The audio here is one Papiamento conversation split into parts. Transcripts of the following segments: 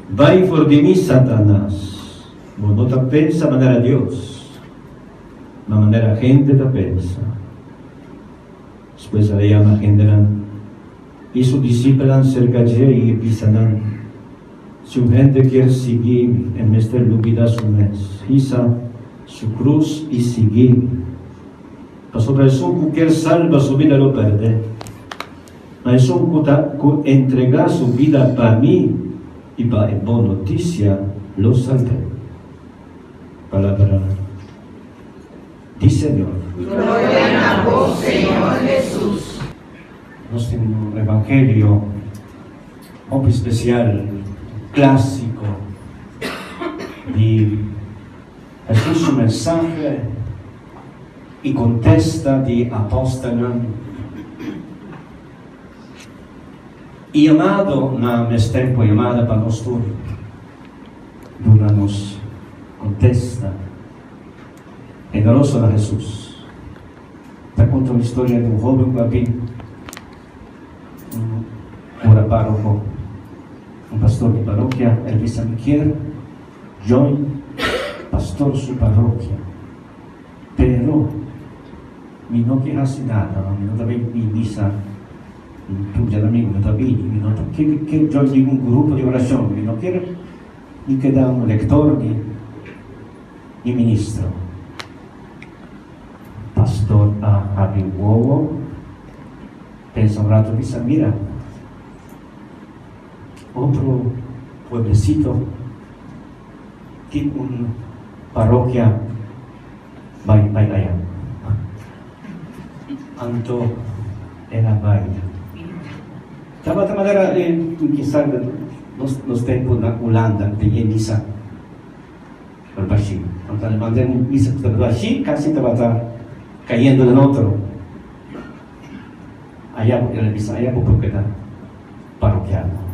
Bai for di mi, Satanas! Bo no ta pensa manera Dios, ma manera hende ta pensa. Despues el a yama hendenan i su disipelnan serka dje i e bisa nan, Si un hende kier sigui mi, e mester lubida su mes, hisa su krus i sigui mi. Pasobra esun ku kier salba su bida lo pèrdè, ma esun ku ta ku entregá su bida pa mi i pa e bon notisia lo salb'é. Palabra di Señor. Gloria na bo, Señor Hesus. Nos tin un evangelio hopi spesial, klásiko di Hesus su mensahe i kontesta di apòstelnan. I yamado na mes tempu, yamada pa nos tur duna nos kontesta generoso na Hesus. Ta konta un historia di un hóben ku a bin un kura pároko, un pastor di parokia. El bisa, Mi kier join pastor su parokia, pero mi no ke hasi nada, no, mi no ta bai mi misa tur djadomingu, mi no ta bini, mi no ta kier join ningun grupo di orashon, mi no kier ni keda un lektor ni ni ministro. Pastor a habri wowo, pensa un rato bisa, Mira, otro pueblecito tin un parokia, bai bai aya. Anto el a bai. Tabata manera e kinsá nos nos tempu na Hulanda den e misa. Bashí. Anto a manda un misa ku tabata bashí, kasi tabata kayendo den otro. Aya bo, el a bisa, aya bo por keda parokiano.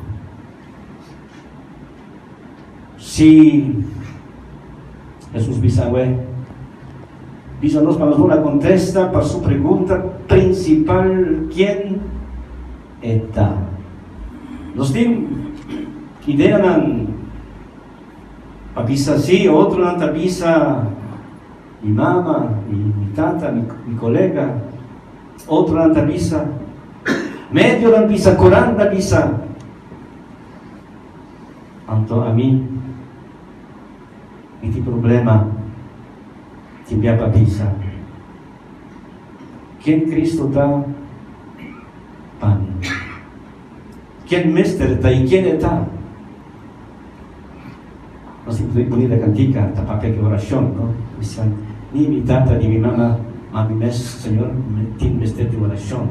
Si Hesus bisa awe, bisa nos pa nos duna kontesta pa su pregunta prinsipal, Kien e ta? Nos tin ideanan. Pa bisa si, otronan ta bisa mi mama, mi tata, mi kolega. Otronan ta bisa, medionan bisa, koran ta bisa. Anto ami, mi tin problema tin bia pa bisa ken Cristo ta pa mi. Ken mester ta i ken e ta? Nos tin bunita kantika ta papia di orashon, no? Bisa, Ni mi tata ni mi mama, ma mi mes, Señor, mi tin mester di orashon.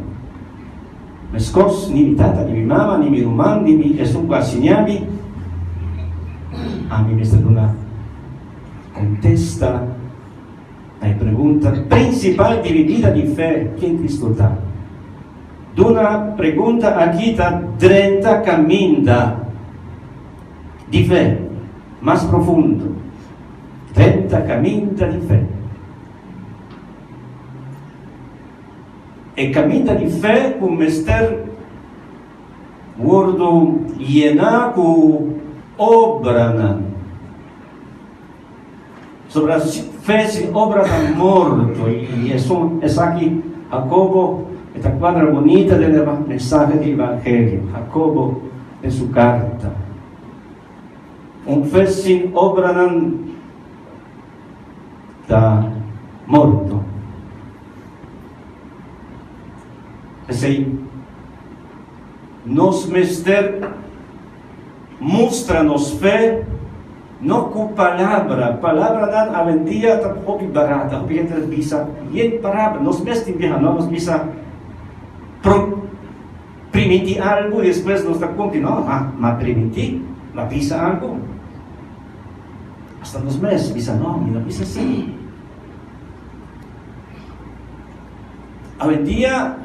Meskos, ni mi tata, ni mi mama, ni mi ruman, ni mi esun ku a siña mi, ami mester duna kontesta na e pregunta prinsipal di mi bida di fe, Ken Kristu ta? Duna pregunta aki ta drenta kaminda di fe mas profundo. Drenta kaminda di fe. E kaminda di fe ku mester wordu yená ku obranan. Sobra fe sin obra ta morto. I esun esaki Jacobo e ta cuadra bunita den e mensahe di evangelio. Jacobo den su carta. Un fe sin obranan ta morto. Esei nos mester mustra nos fe No ku palabra. Palabranan awendia ta hopi barata. Hopi hende ta bisa yen palabra. Nos mes tin biaha, no? Nos bisa pro primintí algu y despues nos ta kumpli. No, ma ma primintí, ma bisa algu. Hasta nos mes bisa, no, mi no bisa así. Awendia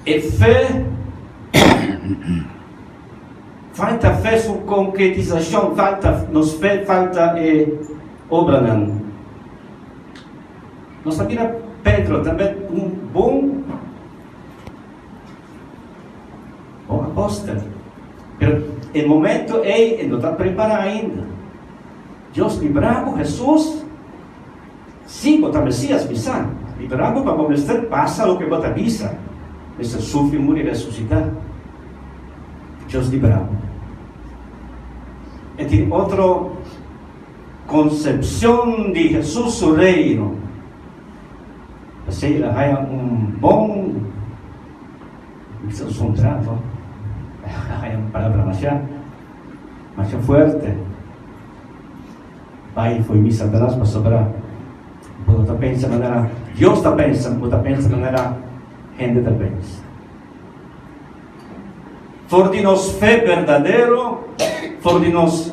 e fe Falta fe su konkretisashon, falta nos fe, falta e obranan. Nos ta mira Pedro tambe un bon bon apòstel, pero. E momento ei e no ta prepará ainda. Dios libra bo, Hesus, si bo ta Mesias, mi sa. Libra bo pa bo mester pasa loke bo ta bisa, mester sufri, muri, resusitá. Dios libra bo. E tin otro konsepshon di Hesus su reino. P'esei el a haña un bon. Bisa un sontrato, haña un palabra masha, masha fuerte. Bai fo'i mi Satanas pasobra bo no ta pensa manera Dios ta pensa, bo ta pensa manera hende ta pensa. For di nos fe berdadero, for di nos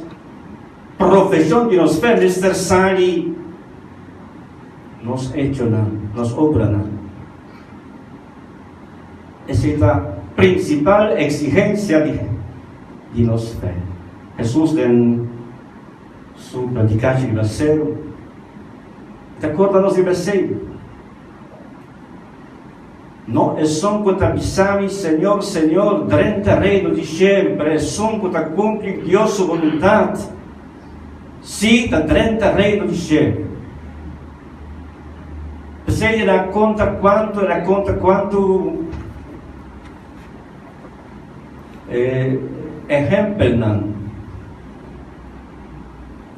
profeshon di nos fe mester sali nos echonan, nos obranan. Esei ta prinsipal eksigensia di nos fe. Hesus den su predikashi riba seru ta korda nos riba esei, No esun ku ta bisa mi, Señor, Señor, drenta Reino di shelu, pero esun ku ta kumpli Dios su boluntat, sí ta drenta Reino di shelu. P'esei el a konta kuantu el a konta kuantu ehèmpelnan.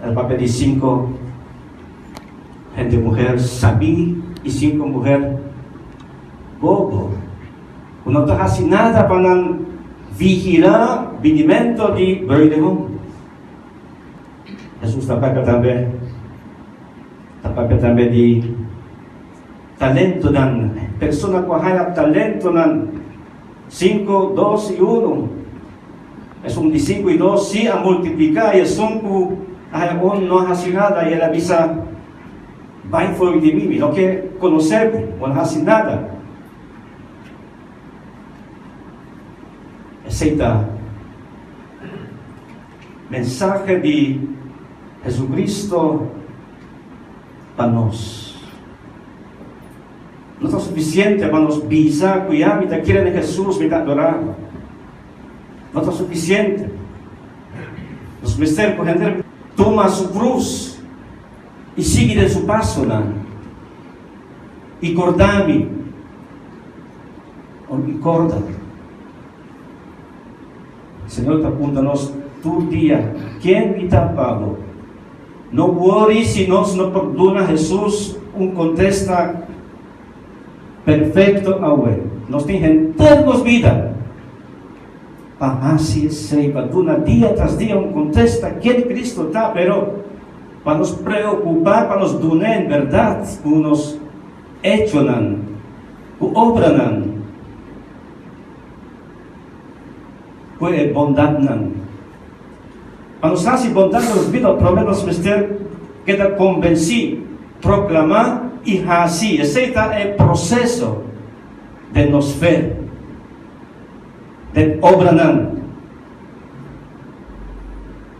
El papia di sinku hende muher sabí i sinku muher bobo ku no ta hasi nada pa nan vigilá binimentu di bruidegom. Hesus ta papia tambe. Ta papia tambe di talentonan, persona ku a haya talentonan, sinku, dos i unu. Esun di sinku i dos si a multipliká i esun ku a haya un no a hasi nada i el a bisa, Bai for di mi, mi no ke konosé bo, bo no hasi nada. Esei ta mensahe di Jesucristo pa nos. No ta sufisiente pa nos bisa ku ya mi ta kere na Jesus, mi ta adorá. No ta sufisiente. Nos mester ku henter tuma su krus i sigui den su pasonan. I korda mi, i korda. Señor ta punta nos tur dia, Ken mi ta pa bo? No worry si nos no por duna Hesus un kontesta perfekto awe. Nos tin henter nos bida pa hasi esei, pa duna dia tras dia un kontesta ken Kristo ta, pero pa nos preokupá pa nos dun'é en bèrdat ku nos echonan, ku obranan. Ku e bondatnan. Pa nos hasi bondat na nos bida, promé nos mester keda konbensí, proklamá i hasi. Esei ta e proseso den nos fe, den obranan.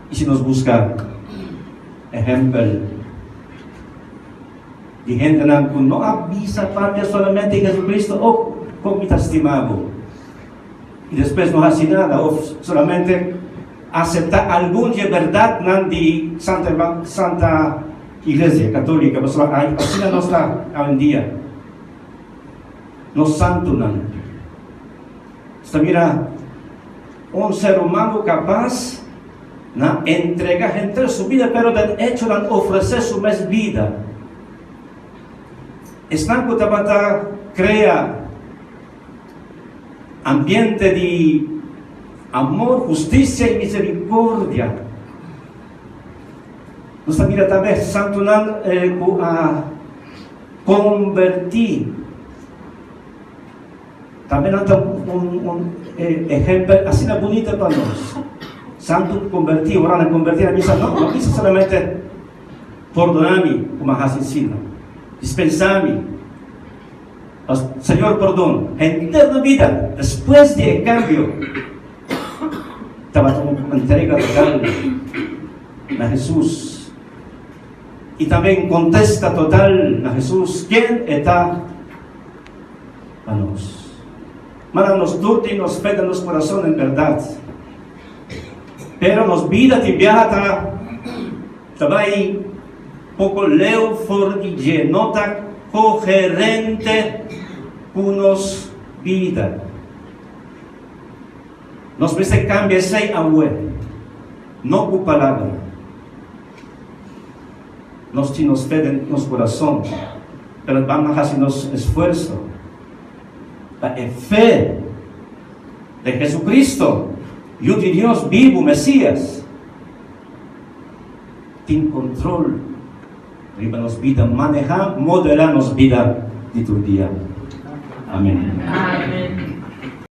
I si nos buska ehèmpel di hendenan ku no a bisa papia solamente Jesucristo, Oh, kon mi ta stima bo! I despues no hasi nada of solamente aseptá algun di e bèrdatnan di Santa Santa Iglesia Katólika, pasobra asina nos ta awendia, nos santunan. Nos ta mira un ser humano kapas na entregá henter su bida, pero den echonan ofresé su mes bida. Esnan ku tabata krea Ambiente di amor, hustisia i miserikordia. Nos ta mira tambe santunan ku a kombertí. Tambe nan ta un ehèmpel asina bunita pa nos. Santu ku kombertí, ora nan kombertí nan bisa, no, no bisa solamente pordona mi ku mi a hasi asina, dispensa mi. Señor pordon henter nan bida despues di e cambio tabata un entrega total na Jesus y tambe un contesta total na Jesus ken e ta pa nos. Mara nos tur tin nos fe den nos corazon en berdad. Pero nos bida tin biaha ta ta bai poko leu for di dje, no ta koherente ku nos bida. Nos mester kambia esei awe, no ku palabra. Nos tin nos fe den nos kurason, pero ban a hasi nos esfuerso pa e fe den Jesucristo, Yu di Dios bibu, Mesias, tin control riba nos bida, maneha, modela nos bida di tur dia. Amen. Amen.